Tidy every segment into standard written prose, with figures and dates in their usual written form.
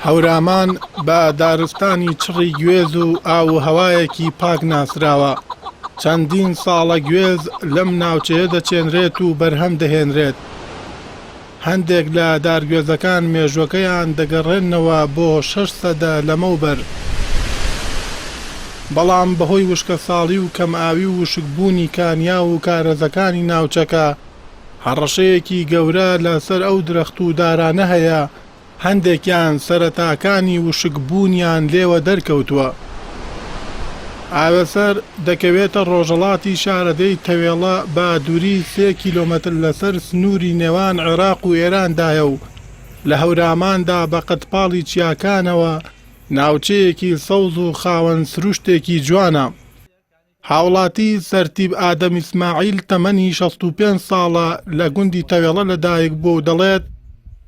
هەورامان بە دارستانی چڕی گوێز و ئاو و هەوایەکی پاک ناسراوە، چەندین ساڵە گوێز لەم ناوچەیە دەچێنرێت و بەرهەم دەهێنرێت. هەندێک لە دارگوێزەکان مێژووەکەیان دەگەڕێننەوە بۆ شەش سەدە لەمەوبەر، بەڵام بەهۆی وشکەساڵی و کەمئاوی و وشکبوونی کانیاو و کارێزەکانی ناوچەکە، هەڕەشەیەکی گەورە لەسەر ئەو درەخت و دارانە هەیە، هەندێکیان سەرەتاکانی وشکبوونیان لێوە دەرکەوتووە. ئاوێسەر دەکەوێتە ڕۆژهەڵاتی شارەدێی تەوێڵە بە دووری سێ کیلۆمەتر لەسەر سنووری نێوان عێراق و ئێراندایە و لە هەوراماندا بە قەدپاڵی چیاکانەوە ناوچەیەکی سەوز و خاوەن سروشتێکی جوانە. هاوڵاتی سەرتیپ ئادەم ئیسماعیل تەمەنی 65 ساڵە لە گوندی تەوێڵە لەدایک بووە و دەڵێت،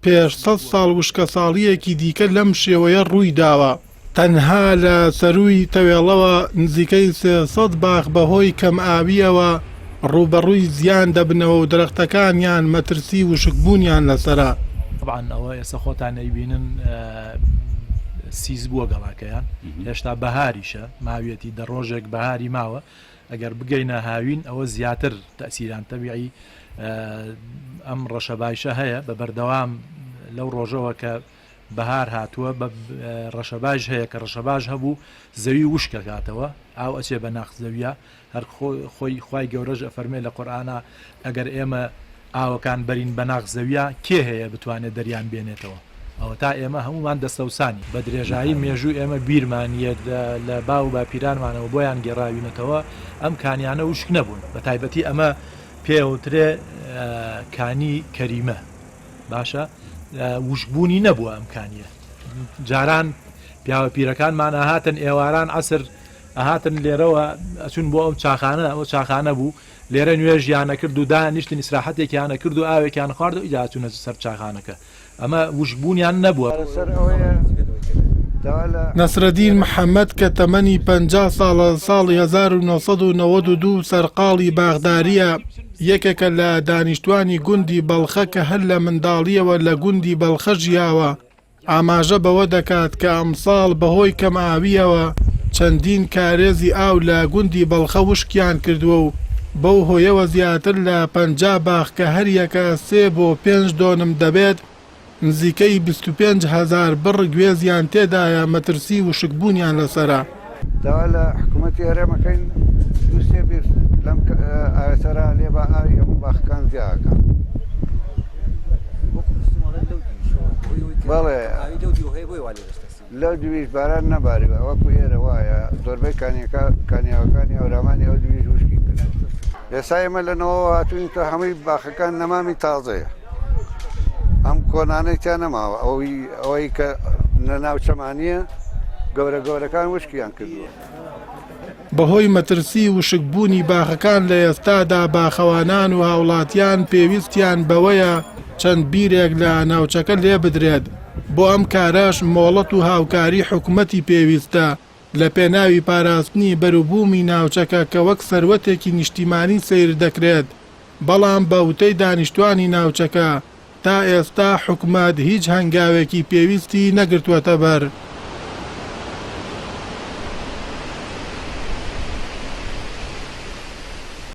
پێش سەد ساڵ وشکەساڵییەکی دیکە لەم شێوەیە ڕووی داوە، تەنها لە سەرووی تەوێڵەوە نزیکەی 300 باخ بەهۆی کەمئاوییەوە ڕووبەڕووی زیان دەبنەوە و درەختەکانیان مەترسی وشکبوونیان لەسەرە. تەبعەن ئەوە ئێستا خۆتان ئەیبینن سیس بووە گەڵاکەیان هێشتا بەهاریشە ماویەتی دە ڕۆژێک بەهاری ماوە ئەگەر بگەینە هاوین ئەوە زیاتر تەسیران تەبیعی ئەم ڕەشەبایشە هەیە بە بەردەوام لەو ڕۆژەوە کە بەهار هاتووە بە ڕەشەباش هەیە کە ڕەشەباش هەبوو زەوی وشکەکاتەوە ئاو ئەچێ بە ناخ زەویە هەر خۆی خوای گەورەش ئەفەرمێ لە قورئانا ئەگەر ئێمە ئاوەکان بەرین بە ناخ زەویا کێ هەیە بتوانێ دەریان بێنێتەوە ئەوەتا ئێمە هەموومان دەستەوسانین بە درێژایی مێژوو ئێمە بیرمان یەت لە باو و باپیرانمانەوە بۆیان گێڕاوینەتەوە ئەم کانیانە وشک نەبوون بە تایبەتی ئەمە پێوترێ کانی کەریمە باشە وشکبوونی نەبووە ئەم کانیە جاران پیاوە پیرەکانمان ئەهاتن ئێواران عەسر ئەهاتن لێرەوە ئەچون بۆ ئەو چاخانە ئەو چاخانە بوو لێرە نوێژیان ئەکرد و دانیشتن ئیسراحەتێکیان ئەکرد و ئاوێکیان خوارد و ئیجا ئەچونە سەر چاخانەکە ئەمە وشکبوونیان نەبووە. نەسرەدین محەمەد کە تەمەنی 50 ساڵە ساڵی 1992 سەرقاڵی باخدارییە، یەکێکە لە دانیشتوانی گوندی بەڵخە کە هەر لە منداڵییەوە لە گوندی بەڵخە ژیاوە، ئاماژە بەوە دەکات کە ئەمساڵ بەهۆی کەمئاوییەوە چەندین کارێزی ئاو لە گوندی بەڵخە وشکیان کردووە و بەو هۆیەوە زیاتر لە 50 باخ کە هەریەکە سێ بۆ پێنج دۆنم دەبێت نزیکەی 25 هەزار بڕ گوێزیان تێدایە مەترسی وشکبوونیان لەسەرە. داوا لە حکوومەتی هەرێم ئەکەین دوو سێ بیر لەم ئاوێتەرا لێ با ئاوی هەموو باخەکان زیاکە. بەڵێ لەو دویش باران نەباریوە وەکو ئێرە وایە زۆربەی کانیەکە کانیاوەکانی هەورامانی ئەو دویش وشکی کرد ئێستا ئێمە لە نەوەوە هاتوین تۆ هەمووی باخەکان نەمامی تازەیە ئەم کۆنانەی تیا نەماوە ئەوەی ئەوەی کە لە ناوچەمانە گەورە گەورەکان وشکیان کردووە. بەهۆی مەترسی وشکبوونی باخەکان لە ئێستادا باخەوانان و هاوڵاتیان پێویستیان بەوەیە چەند بیرێک لە ناوچەکە لێبدرێت، بۆ ئەم کارەش مۆڵەت و هاوکاری حکومەتی پێویستە لە پێناوی پاراستنی بەروبوومی ناوچەکە کە وەک سەروەتێکی نیشتیمانی سەیر دەکرێت، بەڵام بە وتەی دانیشتوانی ناوچەکە تا ئێستا حکومەت هیچ هەنگاوێکی پێویستی نەگرتووەتەبەر.